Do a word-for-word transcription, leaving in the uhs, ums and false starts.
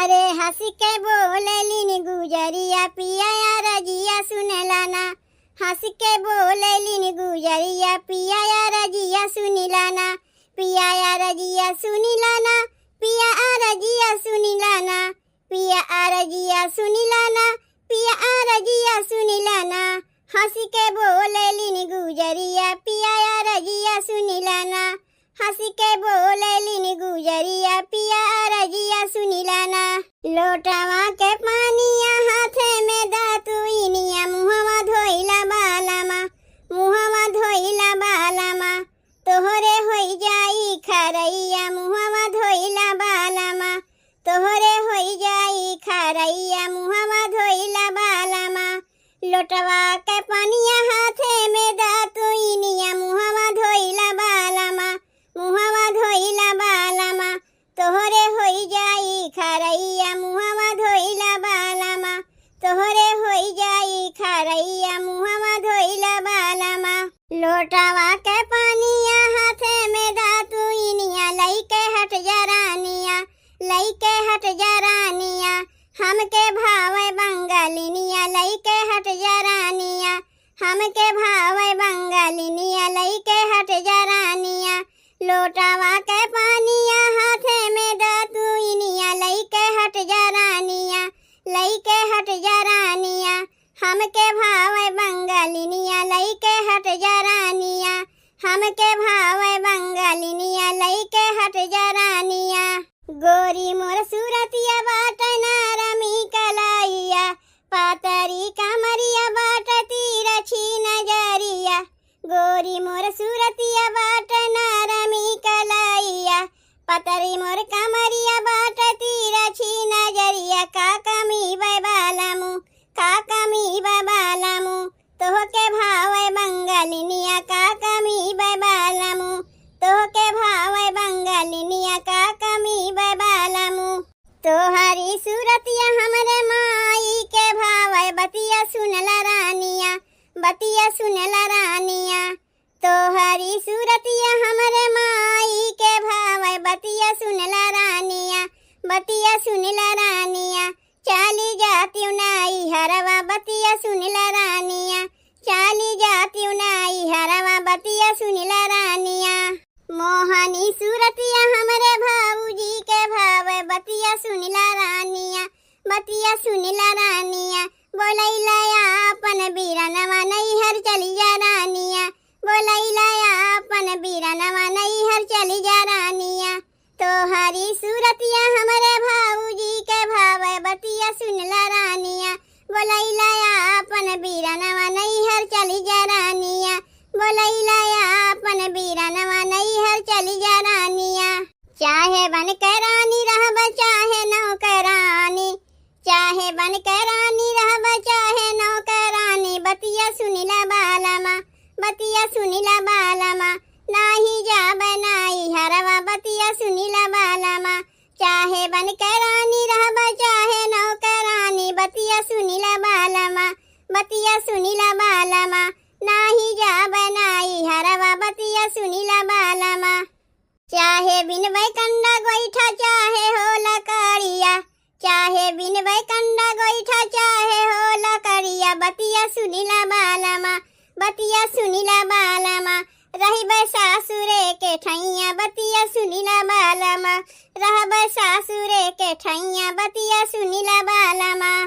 रे हँस के बोलेलिन गुजरिया, पिया अरजिया सुनला ना। हँस के बोलेलिन गुजरिया, पिया अरजिया सुनला ना। पिया अरजिया सुनला ना, पिया अरजिया सुनला ना। पिया अरजिया सुनला ना, पिया अरजिया सुनला ना। हँस के बोलेलिन गुजरिया, पिया अरजिया सुनला ना। हँस के बोलेलिन गुजरिया, पिया अरजिया सुनला ना। लोटवा के पानिया हाथे में दातुइनिया, मुहवा धोइला बालमा, मुहवा धोइला बालमा। तोहरे होई जाई खरैया, मुहवा धोइला बालमा। तोहरे होई जाई खरैया, मुहवा धोइला बालमा। लोटवा के पनिया हाथे में दातुइनिया, मुहवा धोइला बालमा, मुहवा धोइला बालमा। तोहरे होई जाई खरैया, मुहवा धोइला बालमा। तोहरे होई जाई खरैया, मुहवा धोइला बालमा। लोटवा के पनिया हाथे में दातुइनिया, लइके हट जा रानिया, लइके हट जा रानिया। हमके भावे बंगालिनिया, लइके हट जा रानिया। हमके भावे बंगालिनिया, लइके हट जा रानिया। लोटवा के पनिया हाथे में दातुइनिया, लइके हट जा रानिया, लइके हट जा रानिया। हमके भावे बंगालिनिया, लइके हट जा रानिया। हमके भावे बंगालिनिया, लइके हट जा रानिया। गोरी मोर सूरतिया बाटे नरमी कलैया, पातरी कमरिया बाटे तिरछी नजरिया। गोरी मोर सूरतिया बाटे नरमी कलैया, पातरी मोर कमरिया बाटे तिरछी नजरिया। का कमी बा बालमु, का कमी बा बालमु, तोहके भावे बंगालिनिया। का कमी बा बालमु, तोहके भावे बंगालिनिया। का कमी बा बालमु। तोहरी सूरतिया हमरे माई के भावे, बतिया सुनला रानिया, बतिया सुनला रानिया। तोहरी सूरतिया हमरे माई के भावे, बतिया सुनला रानिया, बतिया सुनला रानिया। चाली जातिउ नैहरवा, बतिया सुनला रानिया, चाली जातिउ नैहरवा, बतिया सुनला रानिया। मोहनी सूरतिया हमरे भौजी के भावे, बतिया सुनला रानिया, बतिया सुनला रानिया। बोलैला आपन बीरनवा, नैहर चली जा रानिया। बोलैला आपन बीरनवा, नैहर चली जा रानिया। तोहरी सूरतिया हमरे भौजी के भावे, बतिया सुनला रानिया। बोलैला आपन बीरनवा, नैहर चली जा रानिया। बोलैला आपन बीरनवा, नैहर चली जा रानिया। चाहे बन के रानी रहब, चाहे नौकरानी, चाहे बन के रानी रहब, चाहे नौकरानी, बतिया सुनिला बालमा, बतिया सुनिला बालमा। नाही जाब नैहरवा, बतिया सुनिला बालमा। चाहे बन के रानी रहब, चाहे नौकरानी, बतिया सुनिला बालमा, बतिया सुनिला बालमा। नाही जाब नैहरवा, बतिया सुनिला बालमा। चाहे बिनबै कंडा गोइठा, चाहे हो लकड़िया, चाहे बिनबै कंडा गोइठा, चाहे हो लकड़िया, बतिया सुनिला बालमा, बतिया सुनिला बालमा। रहिबै सासुरे के ठैया, बतिया सुनिला बालमा, रहबै सासुरे के ठैया, बतिया सुनिला बालमा।